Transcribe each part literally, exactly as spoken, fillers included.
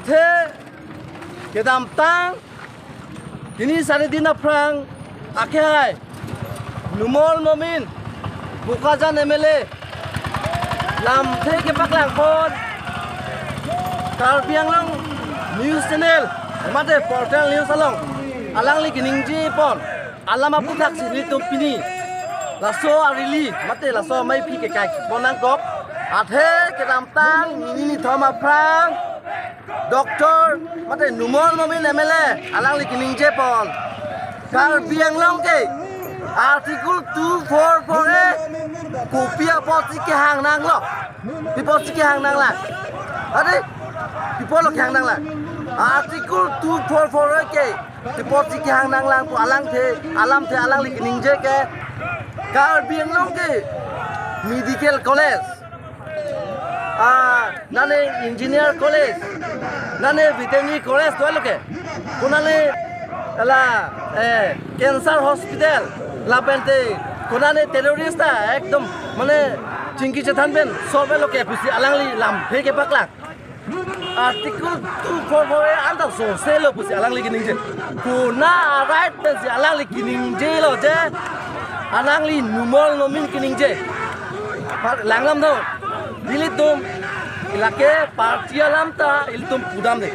Athe kedamtang kini sari din aphrang akhai Numal Momin, Bokajan M L A, lamthe kepaklangpon Karbi Anglong News Channel mate Portal News along alangli keningjepon alam aputhaksi nelitum pini laso a-rally mate laso amei aphi kekaipon nangkok. Athe kedamtang nini nithom aphrang Doctor mate Numal Momin M L A alangli keningjepon, Karbi Anglong ke Article two four four A kopi apotsi kehang nanglo, pi apotsi kehang nanglang? Adi, pi apotlo kehang nanglang? Article two four four A ke pi apotsi kehang nanglang pu alangthe, alamthe alangli keningje ke Karbi Anglong ke medical college, ah, nane engineer college, nane veterinary college dolo ke, konane la, eh, cancer hospital, lapente konane terrorist ta ekdom mane chingki chethan pen solve lo ke pusi alangli lamthe kepaklang. Article two four four A anta soselo pusi alangli keningje. Kona a-right pensi alangli keningjelo je, alangli Numal Momin keningje. Par langlam do. Ilitum, ilake party alam ta ilitum pudamde.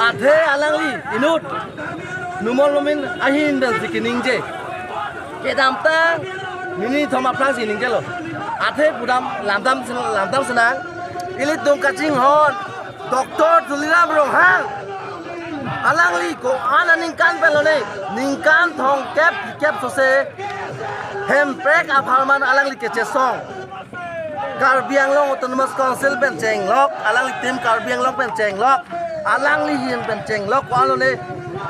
Athe alangli inut Numal Momin ahin pensi keningje. Kedamtang nini nithom aphrangsi ningjelo. Athe pudam lamdam sen-, lamdam senang. Ilitum kachinghon Doctor Tuliram Ronghang, alangli ko-an aningkan pen lone, ningkan thomkep phlikep sose Hemprek apharman alangli kechesong. Karbi Anglong Autonomous Council pen chenglok, alanglitum Karbi Anglong pen chenglok, alangli ahin pen chenglok, ko-an lone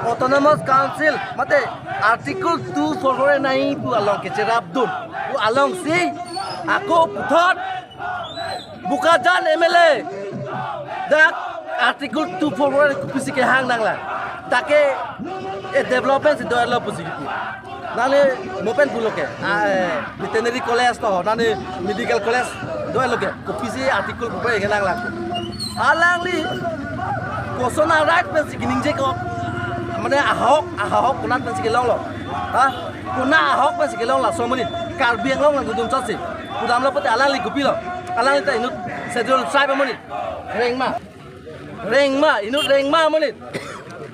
Autonomous Council mate Article two four four A nai pu along kecherapdun pu alongsi ako puthot Bokajan M L A dak Article two four four A kopisi kehang nanglang? Take, eh, development si dolo pusi kipu. Nane mo pen pulo ke, ah, eh, veterinary college to, nane medical college dolo ke, kopisi Article two four four A kehang nanglang? Alangli koson a-right pensi keningje ko, mane ahok, ahok konat pensi kelonglo? Ha? Kona ahok pensi kelong laso amonit? Karbi Anglong nangdun chotsi pudamlo pute alangli kopilo? Alangli ta inut Scheduled Tribe amonit. Rengma. Rengma, inut Rengma amonit.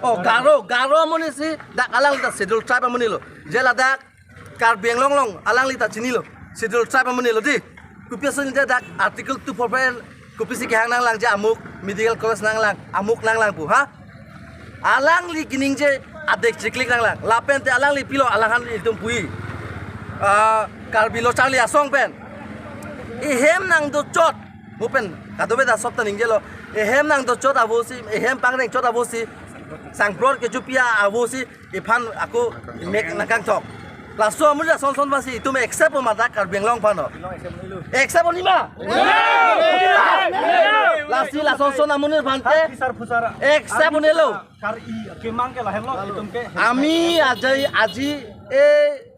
Oh, Garo, Garo amonit si dak alangli ta Scheduled Tribe amonitlo. Je ladak Karbi Anglong along alangli ta chinilo. Scheduled Tribe amonitlo di. Kopi ason je dak Article two four four A kopisi kehang nanglang je amuk medical college nanglang, amuk nanglang pu, ha? Alangli keningje adek chiklik nanglang. Lapente alangli pilo, alanghan itum pui, ah, Karbi Lo Charli Asong pen. Ehem nangdochot. Mo pen kadokave ta sop ta ningjelo. Ehem nangdochot avosi, ehem pangrengchot avosi, sangprot kechopi avosi, iphan ako mek nangkangthok. Laso amonit ason son pasi itum accept ma dak Karbi Anglong aphan? Accept onima? Lasi lason son amonit aphante accept onelo. Kar-i kemang ke lahenlo itum ke. Ami ajai aji, eh,